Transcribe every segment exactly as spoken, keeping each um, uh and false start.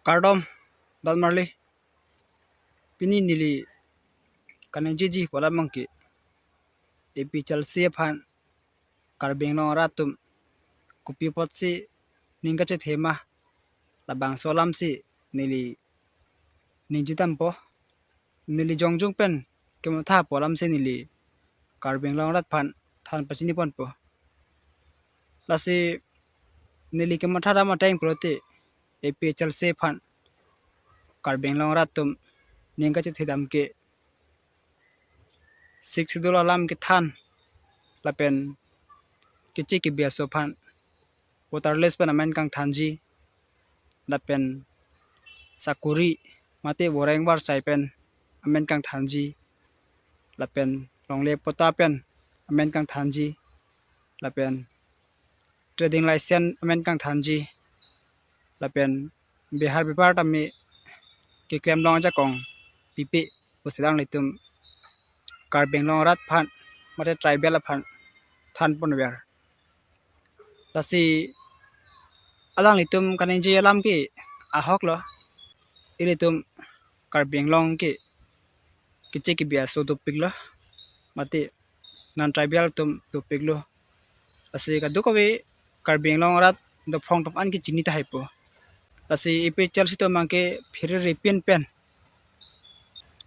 Kardom, Dad Marli. Pini neli kaningjeji pu alam abangke A P H L C aphan Karbi Anglong arat atum kopi apotsi ning kachethe ma, labangso alamsi neli ningje dampo. Neli jongjung pen kematha pu alamsi neli Karbi Anglong arat aphan than pachini ponpo. Lasi neli kematha dam ateng pulote A P H L C aphan Karbi Anglong arat atum ning kachethe dam ke Sixth Schedule alam kethan lapen keche kebi aso aphan voter list pen amen kangthanji, lapen sakuri mate boreng barsai pen amen kangthanji, lapen longle patta pen amen kangthanji, lapen trading license amen kangthanji, lapen Bihar bepar tame keklem long ajakong pipe pusi alanglitum Karbi Anglong arat aphan mate tribal aphan than ponver. Lasi alanglitum kaningje alam ke ahok lo. Ilitum Karbi Anglong ke keche kebi aso dopik lo, mate non tribal atum dopik lo. Lasi kadokave Karbi Anglong arat dophrong atum an ke chini tahai po. Lasi A P H L C atum abangke phiri ripin pen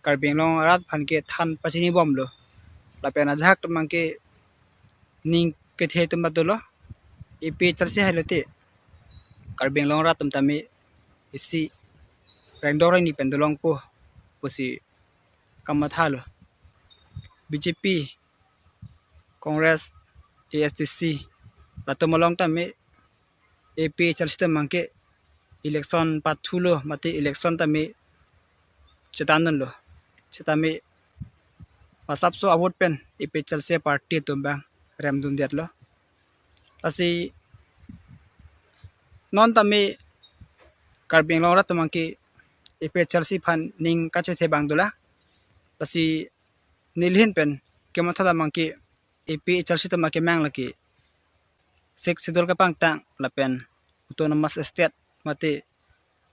Karbi Anglong arat aphan ke than pachini bomlo. Lapen ajahak atum abangke ning kethe atum patolo. A P H L C hailote Karbi Anglong arat atum tame isi rengdok rengni pen dolongpo pusi kamatha lo. B J P, Congress, A S D C, latum along tame A P H L C atum abangke election pathulo mate election tame chetandunlo. Setame masapso avote pen A P H L C party atum abang remdundetlo. Lasi non tame Karbi Anglong arat atum abangke A P H L C aphan ning kachethe abang dolang. Lasi neli ahin pen kematha dam abangke A P H L C atum akemang lake Sixth Schedule kepangtang lapen Autonomous State mate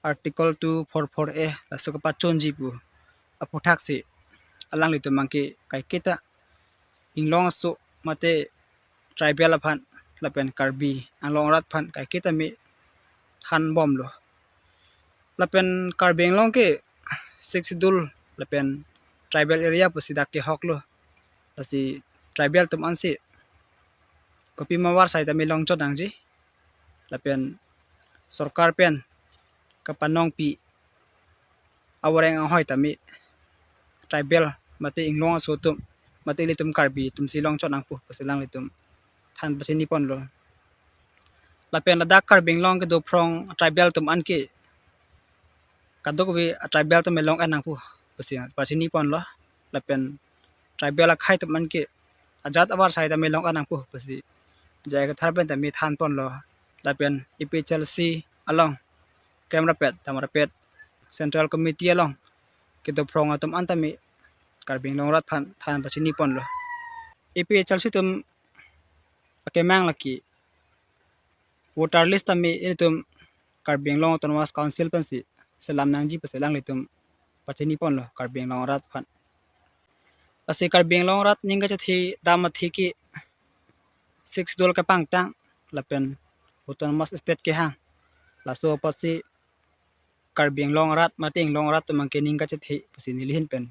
Article two four four A laso kepachunji pu aputhaksi alanglitum abangke kaiketa inglong aso mate tribal aphan lapen Karbi Anglong arat aphan kaiketa me than bomlo. Lapen Karbi Anglong ke Sixth Schedule lapen tribal area pusi dak kehoklo. Lasi tribal atum ansi kopima barsai tame longchot nangji. Lapen sorkar pen kapanongpi avoreng ahoi tame tribal mate inglong aso atum mate ilitum Karbi atumsi longchot nangpo pusi alanglitum than pachini ponlo. Lapen ladak Karbi Anglong kedophrong tribal atum anke kadokave tribal atum along an nangpo pusi pachini ponlo. Lapen tribal akhei atum anke ajat abarsai tame long an nangpo pusi J I Kathar pen tame than ponlo. Lapen A P H L C along klem rapet dam rapet Central Committee along kedophrong atum an tame Karbi Anglong arat aphan than pachini ponlo. A P H L C atum akemang lake voter list tame ilitum Karbi Anglong Autonomous Council pensi selam nangji pusi alanglitum pachini ponlo Karbi Anglong arat aphan. Lasi Karbi Anglong arat ning kachethe dam athe ke Sixth Schedule kepangtang lapen Autonomous State kehang, laso apotsi Karbi Anglong arat mate inglong arat atum abangke ning kachethe pusi neli ahin pen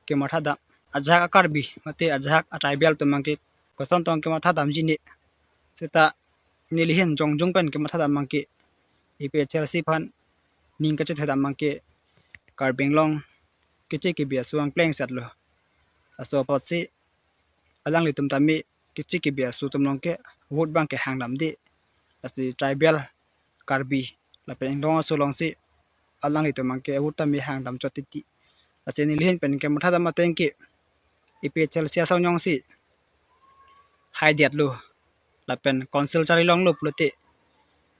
kematha dam. Ajahak a-Karbi mate ajahak a-tribal atum abangke koson tong kematha damji ne. Seta neli ahin jongjung pen kematha dam abangke A P H L C aphan ning kachethe dam abangke Karbi Anglong keche kebi aso angkleng setlo. Laso apotsi alanglitum tame keche kebi aso atum along ke vote abangke hang damde. Lasi tribal, Karbi lapen inglong aso alongsi alanglitum abangke vote tame hang dam chot titi. Lasi neli ahin pen kematha dam ateng ke A P H L C asong jongsi haidetlo lapen council chari longlo pulote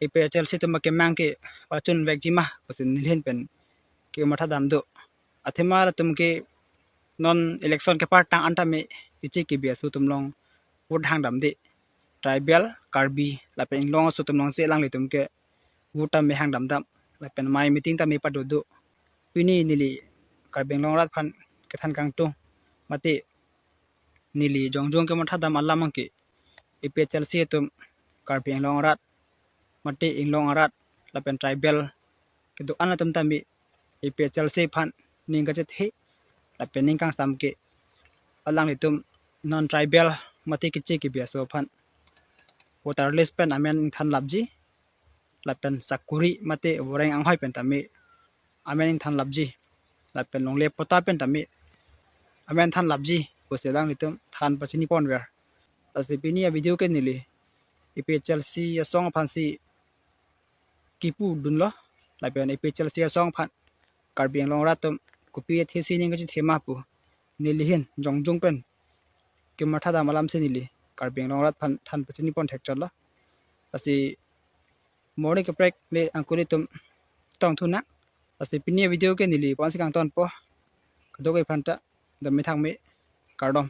A P H L C atum akemang ke pachun vekji ma pusi neli ahin pen kematha dam do. Athema latum ke non election kepangtang an tame keche kebi aso atum along vote hang damde. Tribal, Karbi lapen inglong aso atum alongsi alanglitum ke vote tame hang dam dam. lapen amei meeting tame padodo. Pini neli Karbi Anglong arat aphan kethan kangtung mate neli jongjong kematha dam alam abangke APHLC atum Karbi Anglong arat mate inglong arat lapen tribal kedo-an atum tame APHLC aphan ning kachethe lapen ning kangsam ke alanglitum non tribal mate keche kebi aso aphan voter list pen amen ingthan lapji lapen sakuri mate voreng anghoi pen tame amen ingthan lapji lapen longle patta pen tame amen than lapji pusi alanglitum than pachini ponver. Lasi pini avideo ke neli APHLC asong aphansi kipudunlo lapen APHLC asong aphan Karbi Anglong arat atum kopi athesi ning kachethe ma pu neli ahin jongjong pen kematha dam alamsi neli Karbi Anglong arat aphan than pachini pon thekchotlo. Lasi morning kaprek le angkuli atum tongthu nang. Lasi pini avideo ke neli ponsi kangtonpo. Kadokave aphanta dam methang me, kardom.